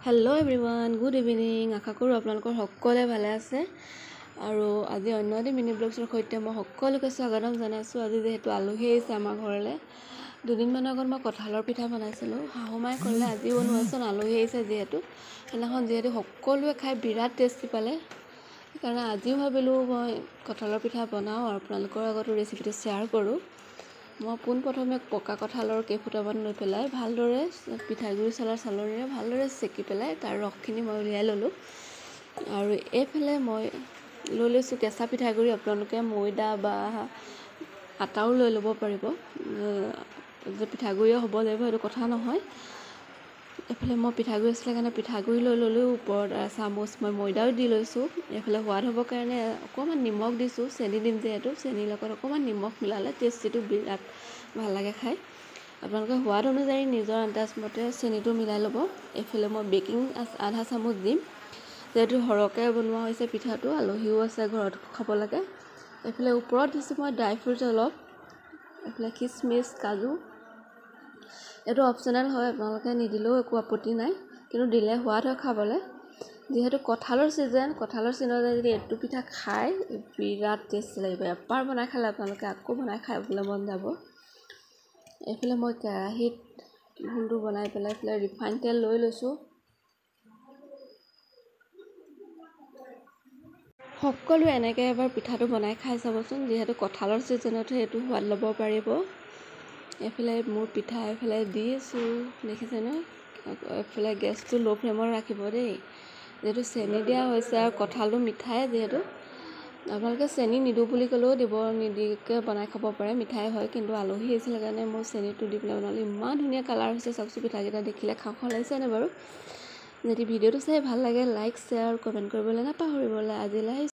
Hello' everyone, good evening. আশা কৰোঁ আপোনালোকৰ সকলোৱে ভালে আছে। আৰু আজি অন্য এটি মিনি ব্লগছৰ সৈতে মই সকলোকে স্বাগতম জনাইছোঁ। আজি যিহেতু আলহী আহিছে আমাৰ ঘৰলৈ, দুদিনমানৰ আগত মই কঁঠালৰ পিঠা বনাইছিলোঁ। শাহুমাই ক'লে আজি বনোৱাচোন, আলহী আহিছে যিহেতু। সেইদিনাখন যিহেতু সকলোৱে খাই বিৰাট টেষ্টি পালে, সেইকাৰণে আজিও ভাবিলোঁ মই কঁঠালৰ পিঠা বনাওঁ আৰু আপোনালোকৰ আগতো ৰেচিপিটো শ্বেয়াৰ কৰোঁ। মই পোনপ্ৰথমে পকা কঁঠালৰ কেইফুটামান লৈ পেলাই ভালদৰে পিঠাগুড়ি চলাৰ চালনীৰে ভালদৰে চেকি পেলাই তাৰ ৰসখিনি মই উলিয়াই ল'লোঁ। আৰু এইফালে মই লৈ লৈছোঁ কেঁচা পিঠাগুড়ি। আপোনালোকে ময়দা বা আটাও লৈ ল'ব পাৰিব, যে পিঠাগুড়িয়ে হ'ব লাগিব সেইটো কথা নহয়। এইফালে মই পিঠাগুড়ি আছিলে কাৰণে পিঠাগুড়ি লৈ ল'লোঁ, ওপৰত চামুচ মই ময়দাও দি লৈছোঁ। এইফালে সোৱাদ হ'বৰ কাৰণে অকণমান নিমখ দিছোঁ, চেনি দিম যিহেতু, চেনিৰ লগত অকণমান নিমখ মিলালে টেষ্টিটো বিৰাট ভাল লাগে খাই। আপোনালোকে সোৱাদ অনুযায়ী নিজৰ আন্দাজমতে চেনিটো মিলাই ল'ব। এইফালে মই বেকিং আধা চামুচ দিম, যিহেতু সৰহকৈ বনোৱা হৈছে পিঠাটো, আলহীও আছে ঘৰত খাব লাগে। এইফালে ওপৰত দিছোঁ মই ড্ৰাই ফ্ৰুটছ অলপ, এইফালে খিচমিচ, কাজু। এইটো অপশ্যনেল হয়, আপোনালোকে নিদিলেও একো আপত্তি নাই, কিন্তু দিলে সোৱাদ হয় খাবলৈ। যিহেতু কঁঠালৰ ছিজন, কঁঠালৰ ছিজনত যদি এইটো পিঠা খায় বিৰাট টেষ্টি লাগিব। এবাৰ বনাই খালে আপোনালোকে আকৌ বনাই খাবলৈ মন যাব। এইফালে মই কেৰাহীত ঘোলটো বনাই পেলাই এইফালে ৰিফাইন তেল লৈ লৈছোঁ। সকলোৱে এনেকৈ এবাৰ পিঠাটো বনাই খাই চাবচোন, যিহেতু কঁঠালৰ ছিজনতহে এইটো সোৱাদ ল'ব পাৰিব। এইফালে মোৰ পিঠা এইফালে দি আছোঁ, দেখিছে ন? এইফালে গেছটো ল' ফ্লেমত ৰাখিব দেই, যিহেতু চেনি দিয়া হৈছে আৰু কঁঠালটো মিঠাই যিহেতু। আপোনালোকে চেনি নিদিওঁ বুলি ক'লেও দিব, নিদিয়াকৈ বনাই খাব পাৰে, মিঠাই হয়। কিন্তু আলহী আহিছিলে কাৰণে মই চেনিটো দি পেলাই বনালোঁ। ইমান ধুনীয়া কালাৰ হৈছে, চাওকচোন পিঠাকেইটা দেখিলে খাওঁ খাওঁ লাগিছে নে বাৰু? যদি ভিডিঅ'টো চাই ভাল লাগে লাইক, শ্বেয়াৰ, কমেণ্ট কৰিবলৈ নাপাহৰিব। আজিলৈ